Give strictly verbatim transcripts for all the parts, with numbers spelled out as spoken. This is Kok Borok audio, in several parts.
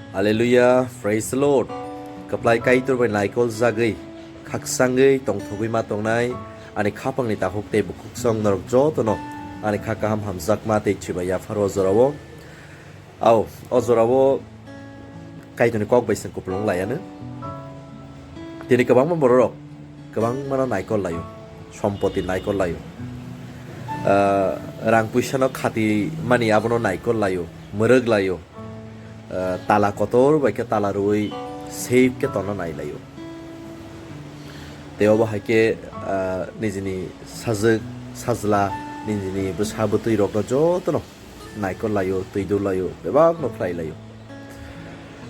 Hallelujah, praise the Lord. Kwplai Kaitor bai naikol jagwi, khaksangwi tongthogwi ma tongnai ani khapangni takhuk tei bukhuksong norok jotono ani kha kaham hamjakma tei chibai yapharo o jorao. Au, o jorao Kaitorni kok bai chwng kupulung laiano. Tini kwbangma bororok kwbangmano naikol laio, sompoti naikol laio. Ah, rang puisano khati mani abono naikol laio, mwrwk laio. Ah, tala kotor bai khe tala rwui safe khe tongna nai laio. Tei obo hai khe, ah, nijini sajwk, sajla, nijini bwsa bwtwi rokno jotono naikol laio, twi dul laio, bebakno khlai laio.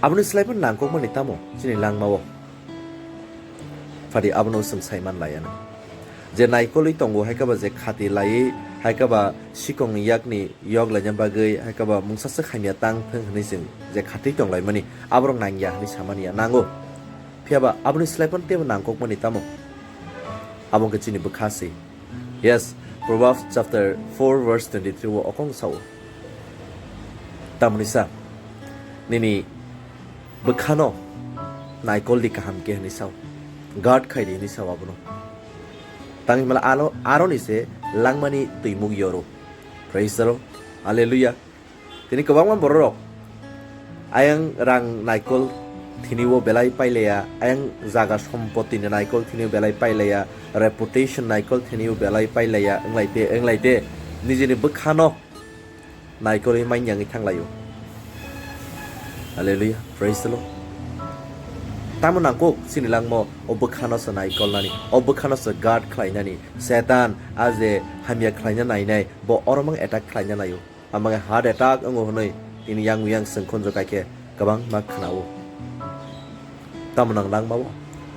Aboni slai phano nangkukmani tamo chini langmao? Phadi abono chwng sai man laiano. Je naikolwi tongo, hai khe ba je khati laiwi, hai khe ba sikongni yakni yok laina bagwi, hai khe ba mungsa swk hamya tang thung hwnwi chwng je khatwi tong laimani, aborok nangya hwnwi samani ya, nango. Phiya ba aboni slai phano teibo nangkukmani tamo? Abo wngkha chini bwkha se. Yes, Proverbs chapter four verse twenty-three o okong sao. Tamoni sa, nini bwkhano naikol di kaham khe hwnwi sao. Guard khai di hwnwi sao abono. Tang himala alo, aroni se langmani twimuk yoro. Praise the Lord. Hallelujah. Tini kwbangma bororok ayang rang naikol thiniwo belai pailaya, ayang jaga sompotini naikol thiniwo belai pailaya, reputation naikol thiniwo belai pailaya, wnglaite, wnglaite, nijini bwkhano naikolwi manyangwi thanglaio. Hallelujah, praise the Lord. Tamo nangkuk chini langmo o bwkhano se naikolnani, o bwkhano se guard khlainani. Setan a je hamya khlaina nainai, bo oromang attack khlaina naio. Amage heart attack wngo hwnwi tini yang yang sengkhon jwk khe kwbangma khnao. Tamo nang langmao,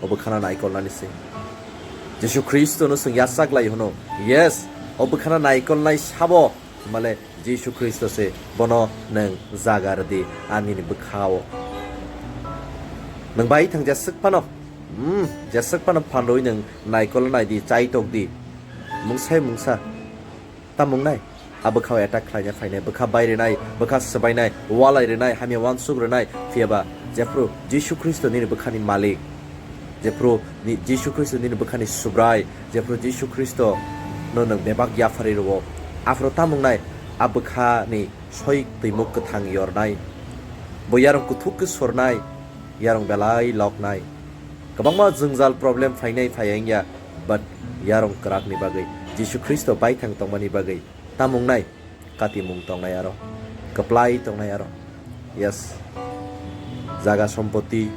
o bwkhano naikolnani se. Jisu Khristono chwng yachak lai hwno. Yes, o bwkhano naikolnai sabo, male Jisu Khristo se, bono nwng jaga rwdi, a nini bwkhao. Nwng bai thang jeswk phano, hmm, jeswk phano phanrwi nwng naikol naidi, chaitok di. Mungsai mungsa. Tamo wngnai? A bwkhao attack khlaina phainai, bwkha bai rwnai, bwkha swbainai, walai rwnai, hamya uansuk rwnai, phiya ba jephru Jisu Khristo nini bwkhani malik, jephru ni-, Jisu Khristo nini bwkhani Subrai, jephru Jisu Khristo no nwng bebak yapharwi rwo, aphuru tamo wngnai? A bwkhani soi twimuk kwthang yornai, bo yarwng kuthuk khe sornai, yarwng belai loknai. Kwbangma jwngjal problem phainai phaiya wngya, but yarwng kwrakni bagwi, Jisu Khristo baithang tongmani bagwi. Tamo wngnai? Katimung tongnai aro, kwplai tongnai aro. Yes. Jaga sompoti,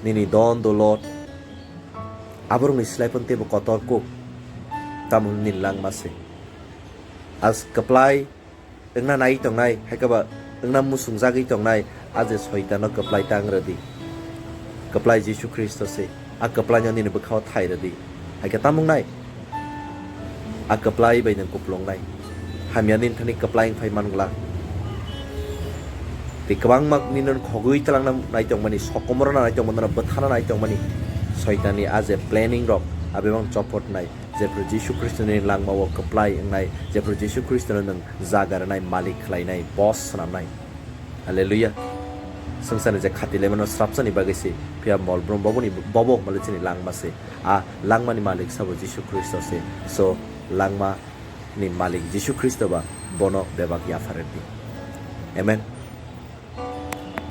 nini don dolot, aborokni slai phano teibo kotor kuk. Tamo nini langma se. As kwplai wngna nai tongnai, hai khe ba wngna muchungjagwi tongnai, a je soitano kwplai tang rwdi. Kwplai Jisu Khristo se, a kwplaino nini bwkhao thai rwdi. Hai khe tamo wngnai? A kwplai bai nwng kupulungnai. Hamya nini thani kwplai wng phai man glak. Tei kwbangma nini khogwi twlangna nai tongmani, sokomorna nai tongmani, bwthana nai tongmani, soitanni a je planning rok, a bebak chopot nai. Jephru Jisu Khristo ni langma o kwplai wngnai, jephru Jisu Khristo no nwng jaga rwnai, malik khlainai, boss swnamnai. Hallelujah. Swngcharni je khati laimano srapsani bagwi se, phiya mol brum boboni, bobo male chini langma se. A langmani malik sabo Jisu Khristo se. So, langma ni malik Jisu Khristo ba bono bebak yaphardi. Amen.